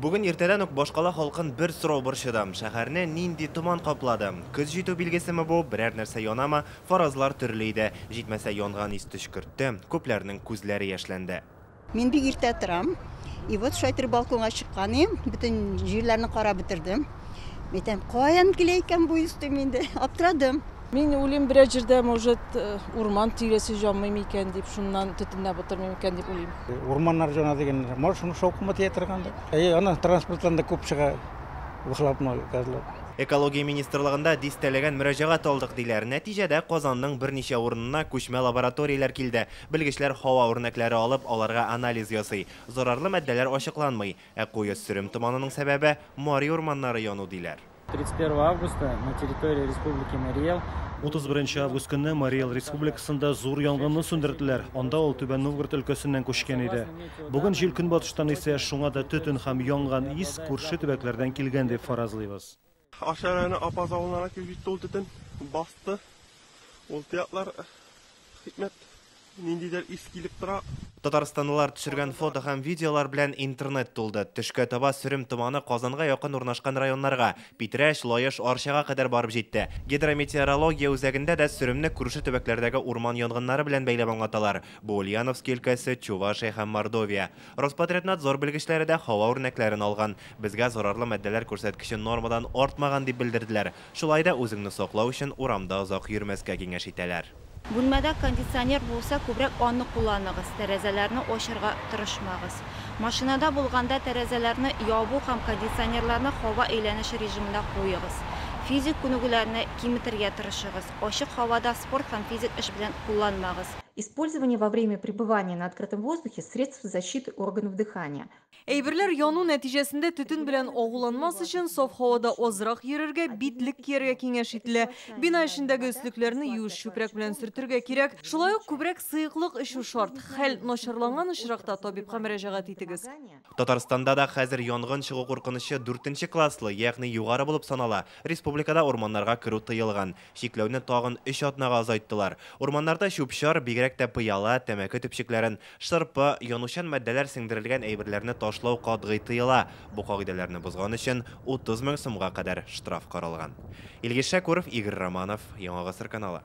Бүген иртәдән үк башкала халкын бер сорау борчыды. Шәһәрне нинди томан каплады? Көз җитү билгесеме бу, берәр нәрсә янамы? Фаразлар төрле иде. Җитмәсә, янган ис төчкертте, күпләрнең күзләре яшьләнде. Мин бик иртә торам. И вот шулай итеп балконга чыккан идем, бөтен җирләрне карап бетердем. Әйтәм, каян килә икән бу ис дим инде, аптырадым. Мин уйлыйм, берәр җирдә, может, урман тирәсе җанмый микән дип, шуннан төтенләп утырмый микән дип уйлыйм. Урманнар җана дигән, может, шуны шаукымы тия торгандыр. Әйе, аны транспорттан да күп чыга выхлопной газлар. Экология министрлыгында дистәләгән мөрәҗәгать алдык, диләр. Нәтиҗәдә Казанның берничә урынына күчмә лабораторияләр килде. Белгечләр һава үрнәкләре алып, аларга анализ ясый. Зарарлы матдәләр ачыкланмый. Ә куе сөрем томанының сәбәбе Мари урманнары яну, диләр. 31 августа на территории Республики Марий Эл 31 август көнне Марий Эл Республикасында зур янгынны сүндерделәр. Анда ул Түбән Новгород өлкәсеннән күчкән иде. Бүген җил көнбатыштан исә, шуңа да төтен һәм янган ис күрше төбәкләрдән килгән дип фаразлыйбыз. Арча районы Апаз авылына килеп җитте ул төтен, басты. Ул тияклар хикмәт, ниндидер ис килеп тора. Татарстанлылар төшергән фото һәм видеолар белән интернет тулды. Төшкә таба сөрем томаны Казанга якын урнашкан районнарга, Питрәч, Лаеш, Арчага кадәр барып җитте. Гидрометеорология үзәгендә дә сөремне күрше төбәкләрдәге урман янгыннары белән бәйләп аңлаталар. Бу Ульяновский өлкәсе, Чувашия һәм Мордовия. Роспотребнадзор белгечләре дә һава үрнәкләрен алган. Безгә зарарлы матдәләр күрсәткече нормадан артмаган дип белдерделәр. Шулай да үзеңне саклау өчен урамда озак йөрмәскә киңәш итәләр. Бүлмәдә кондиционер булса, күбрәк аны кулланыгыз, тәрәзәләрне ачырга тырышмагыз. Машинада булганда тәрәзәләрне ябу һәм кондиционерларны һава әйләнеше режимында куегыз. Физик күнегүләрне киметергә тырышыгыз. Ачык һавада спорт һәм физик эш белән кулланмагыз. Использование во время пребывания на открытом воздухе средств защиты органов дыхания. Әйберләр яну нәтиҗәсендә төтен белән агуланмас өчен саф һавада азрак йөрергә, битлек кияргә киңәш ителә. Бина эчендәге өслекләрне юеш чүпрәк белән сөртергә кирәк. Шулай ук күбрәк сыеклык эчү шарт. Хәл начарланган очракта табибка мөрәҗәгать итегез. Татарстанда да хәзер янгын чыгу куркынычы 4 класслы, ягъни югары булып санала. Республикада урманнарга керү тыелган. Чикләүне тагын 3 атнага азайттылар. Урманнарда чүп-чар, бигрәк тә пыяла, тәмәке төпчекләрен, шырпы, янучан матдәләр сеңдерелгән әйберләрне ташлау катгый тыела. Бу кагыйдәләрне бозган өчен 30 мең сумга кадәр штраф каралган. Илгиз Шәкүров, Игорь Романов, Яңа Гасыр каналы.